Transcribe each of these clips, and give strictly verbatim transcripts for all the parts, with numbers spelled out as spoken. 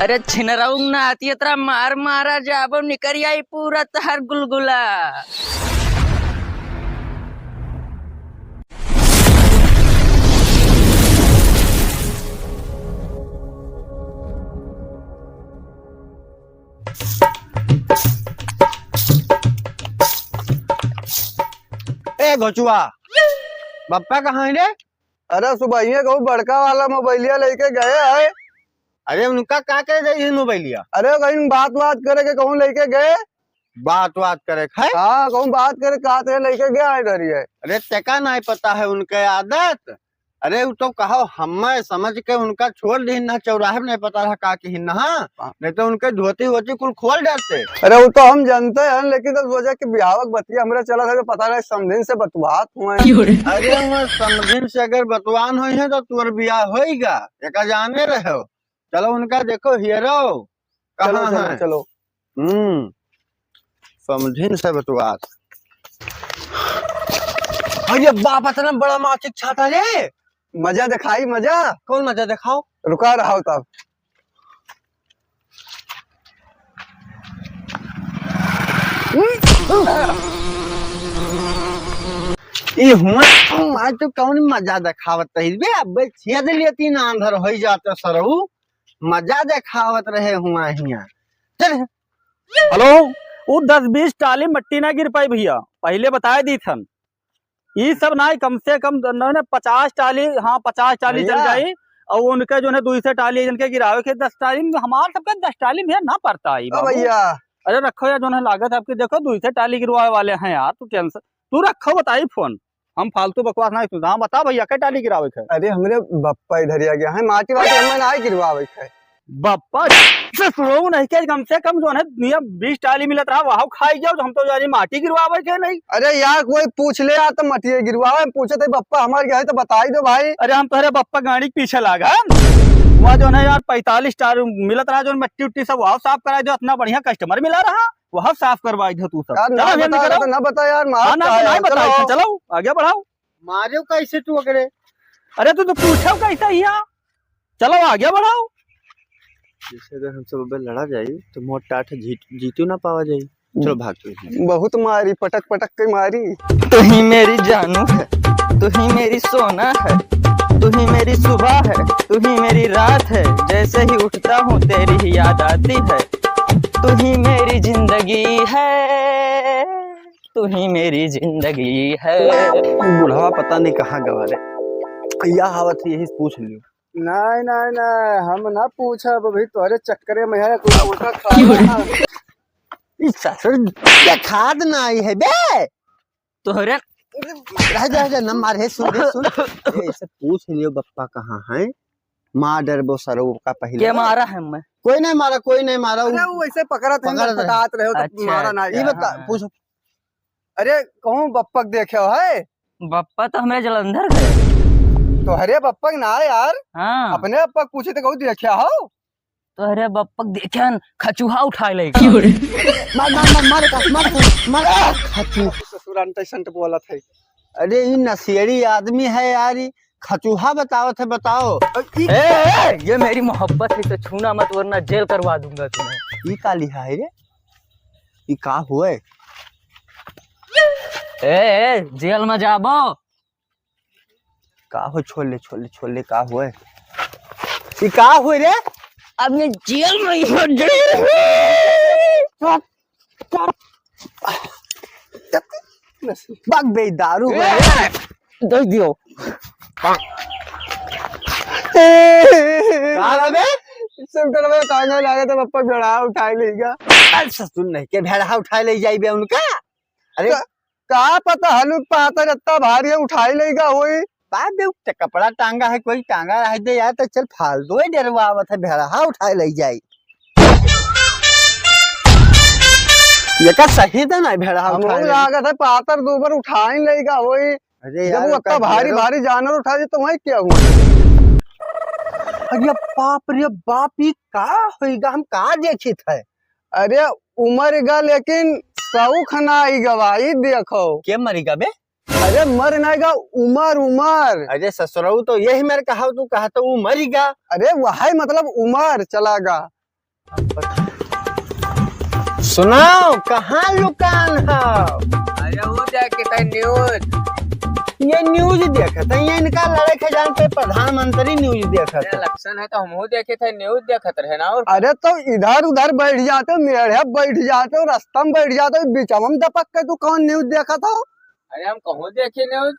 अरे छिनरऊ ना आती, इतना मार मारा जाबो, निकरि आई पूरा तहर गुलगुला। ए घोचुआ, बप्पा कहाँ है रे? अरे सुबहिये कहूँ बड़का वाला मोबाइलिया लेके गए है। अरे उनका का करे जाई है मोबाइलिया? अरे कहीं बात बात करे के कहूँ लेके गए। बात बात करे के है? हाँ, कहूँ बात करे के कहत है लेके गया है डरिए। अरे तेका नहीं पता है उनके आदत। अरे उ तो कहो हमें समझ के उनका छोड़ दीन ना, चौराहे में नहीं पता रहा का किहिन ना, हाँ? हाँ। नहीं तो उनके धोती वोती कुल खोल डालते। अरे उ तो हम जानते हैं, लेकिन तो सोचा कि बिहाव के बतिया हमरा चलत है तो पता रहे समधिन से बतुआत हुए। क्यों रे? अरे मैं समधिन से अगर बतुआन होई है तो तोर बियाह होइगा, एका जाने रहो। चलो उनका देखो हियरो चलो, कहाँ चलो, है? चलो। हम्म, समझिन सब तो बात। अरे बाप, इतना बड़ा माचिक छाता रे। मजा दिखाई, मजा। कौन मजा दिखाओ? रुका रहा हो तब। ई हुआ, आज तो कौन मजा दिखावत रही बे? अब छेद लेती ना अंदर होई जाते सरऊ। मजा दिखावत रहे हुआ हिया। चल। हेलो, उ दस बीस टाली मट्टी ना गिर पाई भैया, पहिले बताए दी थन। ई सब ना, कम से कम द-, न, न, पचास टाली, हाँ, पचास टाली चल भैया। जाई। और उनके जो है दुई से टाली जिनके गिरावे के दस टाली में, हमार सबके दस टाली में भैया ना पड़ता ई ओ बाबू। भैया। अरे रखो यार, जो है लागत आपके देखो, दुई से टाली गिरवावे वाले हैं यार, तू टेंशन, तू रखो, बताई फोन। हम फालतू बकवास नहीं सुनता। हाँ, बता भैया, कै टाली गिरावे के है? अरे, हमरे बप्पा इधर आ गया है, माटी वाटी हमें ना गिरवावे के है। बप्पा, ससुरो नहीं के, कम से कम जो है, नियम बीस टाली मिलत रहा, वहाँ खाई जाओ, हम तो यानी माटी गिरवावे के नहीं। अरे यार, कोई पूछ ले यार, तो मटिए गिरवावे, हम पूछे थे, बप्पा हमारे क्या है, तो बताई दो भाई। अरे, हम तोहरे बप्पा गाड़ी के पीछे लागा। वहाँ जो है यार, पैंतालीस टाली मिलत रहा, जो मट्टी उट्टी सब वहाँ साफ कराई दो, इतना बढ़िया कस्टमर मिला रहा। वह साफ करवाई दे तू सब। यार, चलो, ना हम बता, निकलो। तो ना बता यार, मार हाँ, ना, का तो है? नहीं बताई चलो। था, चलो, आगे बढ़ाओ। मारियो कैसे तू अगरे? अरे, तू तो पूछो कैसे हिया? चलो, आगे बढ़ाओ। जैसे अगर हम सब अबे लड़ा जाई, तो मोट टाट जीत, जीतू ना पावा जाई। चलो, भाग के। बहुत मारी, पटक पटक के मारी। तू ही मेरी जानू है, तू ही मेरी सोना है, तू ही मेरी सुबह है, तू ही मेरी रात है। जैसे ही उठता हूँ, तेरी ही याद आती है। तू ही मेरी जिंदगी है, तू ही मेरी जिंदगी है। बुढ़वा पता नहीं कहाँ गवा रे। या आवत है, यही से पूछ लियो। नहीं, नहीं, नहीं, हम ना पूछब, अभी तोहरे चक्करे में है, कुछ उठा खा। ई ससुर देखात नहीं है बे। तोहरे रह जा, रह जा, न मार, हे सुन, हे सुन। ए, इसे पूछ लियो बप्पा कहाँ है? मार डरबो सरऊ का पहिले। के मारा है मैं? कोई नहीं मारा, कोई नहीं मारा। अरे, वो ऐसे पकड़त है, पकड़त है। सटात रहे हो तो अच्छा, मारा ना अच्छा, ये बता, हाँ। पूछ। अरे, कहूँ बप्पा के देखे हो है? बप्पा तो हमरे जलंधर गए। तोहरे बप्पा के ना यार। हाँ। अपने बप्पा के पूछे तो कहूँ देखे हो? तोहरे बप्पक देखेन, खचुहा उठाए लइगा। क्यों रे? मार, मार, मार, मार, मार, मार, मार, आ, खचू। ससुर अंट संट बोलत है। अरे, ई नशेड़ी आदमी है यार, ई खचुहा बतावत है, बताओ। अ, ई ए, ए, ये मेरी मोहब्बत है, इसे छूना मत वरना जेल करवा दूंगा तुम्हें। ई का लिहा है रे? ई का हुए? ए, ए, जेल में जाबो। का हो, छोड़ ले, छोड़ ले, छोड़ ले, का होए? ई का होए रे? अब ये जेल में ही हो, जेल में। चुप, चुप। बक बे, दारू बे। ए! दे दियो। का बे? सुन कर बे, कांगा लागे तो पप्पा भेड़ा उठाए लेगा। अरे ससुर नहीं के भेड़ा उठाए ले जाई बे उनका। अरे का, का पता हलुक पातर इतना भारी है, उठाई लेगा होई। बाप बे, ते कपड़ा टांगा है, कोई टांगा रह दे यार, तो चल फालतू है, डरवावत है, भेड़हा उठाए ले जाई। ये का सही था ना, भेड़हा हमको उठाए ले लागत है, पातर दो बार उठाई लेगा होई। अरे जब यार, वो इतना ओकर भारी, ढेरों भारी जानवर उठा दे, तो वही क्या हुआ? अरे बाप रे बाप, ये का होइगा, हम का देखित है? अरे उमर गा, लेकिन सौख ना आई गवा, ई देखो। के मरी गा बे? अरे मर ना गा, उमर, उमर। अरे ससुरऊ तो यही मेरे कहा, तू कहा तो वो मरी गा। अरे वही मतलब उमर चला गा। सुनाओ, कहाँ लुकान हो? अरे वो देखे थे news। ये news देखत है, ये इनका लड़े खजान पे प्रधानमंत्री news देखत है। Election है तो हमहू देखे थे, news देखत रहे ना। और अरे तो इधर उधर बैठ जाते हो, मेढ़े बैठ जाते हो, रास्ता में बैठ जाते हो, बीचवा में दपक के तू कौन news देखत हो? अरे हम कहूँ देखे news,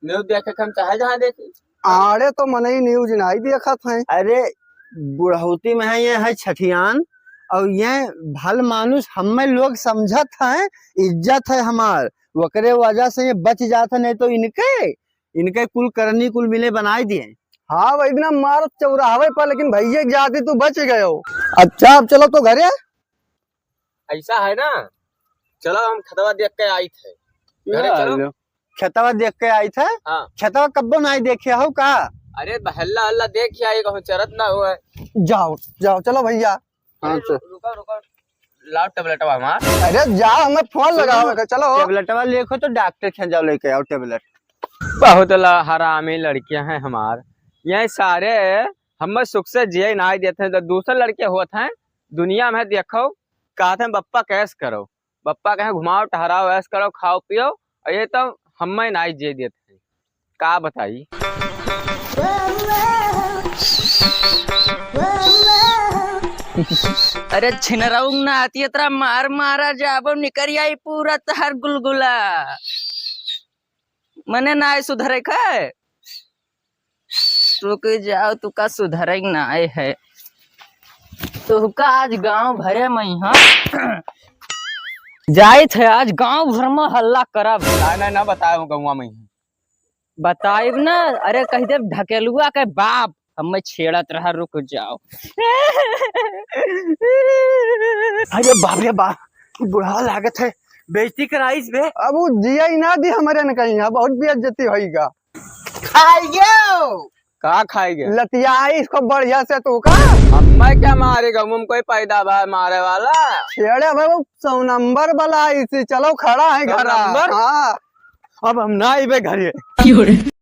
news देखे के हम चाहे जहाँ देखी। अरे तो मनई news नाई देखत हैं। अरे बुढ़ौती में है, ये है छठियान, और ये भल मानुष हमें लोग समझत हैं, इज्जत है हमार, ओकरे वजह से ये बच जात है, नहीं तो इनके, इनके कुल करनी कुल मिले बनाए दिए। हाँ, वही दिन मारत चौराहवे पर, लेकिन भैया के जाती तू बच गयो। अच्छा, अब चलो तो घरे। ऐसा है ना, चलो हम खेतवा देख के आई थे। घरे चलो। खेतवा देख के आई थे? हाँ। खेतवा कब्बो नाई देखे हो का? अरे हल्ला हल्ला देख के आई, कहूँ चरत ना हुआ है। जाओ, जाओ, चलो भैया। हाँ, अरे चल। रुको, रुको। लाओ tabletवा हमार। अरे जाओ, हमें phone सुनो, लगाओ, चलो। Tabletवा लेखो तो डॉक्टर के जाओ, लेके आओ tablet। बहुत ला-, हरामी लड़कियां हैं हमार। ये सारे हमें सुख से जिए नाई देते हैं। तो दूसरे लड़के होत हैं दुनिया में, देखो, कहते हैं बप्पा कैश करो, बप्पा कहें घुमाओ टहराओ, ऐश करो, खाओ पियो, और ये तो हमें नाई जिए देते हैं। का बताई? अरे छिनरऊ ना आती, इतना मार मारा जाबो, निकरी आई पूरा तहर गुलगुला। मने नाई सुधरे खाए। रुक जाओ, तुका सुधरे नाई है। तुका आज गांव भरे में, हाँ, जाइत है, आज गांव भर में हल्ला करब। ना, ना, ना बताए हो गौवा में ही। बताइब ना, अरे कह देब ढकेलुआ के बाप हमें छेड़त रहा, रुक जाओ। अरे बाप रे बाप, बुढ़ावा लागत है, बेइज्जती कराइस बे। अब वो जिया ही ना दी हमारे न कहीं, यहाँ बहुत बेइज्जती होइगा। खाई गयो। का खाई गयो? लतियाई इसको बढ़िया से तू का। हमें क्या मारेगा, मुम कोई पैदा बा मारे वाला? छेड़े भाई वो सौ नंबर वाला इसी, चलो खड़ा है सौ घरा। नंबर? हाँ। अब हम ना आइबे घरे।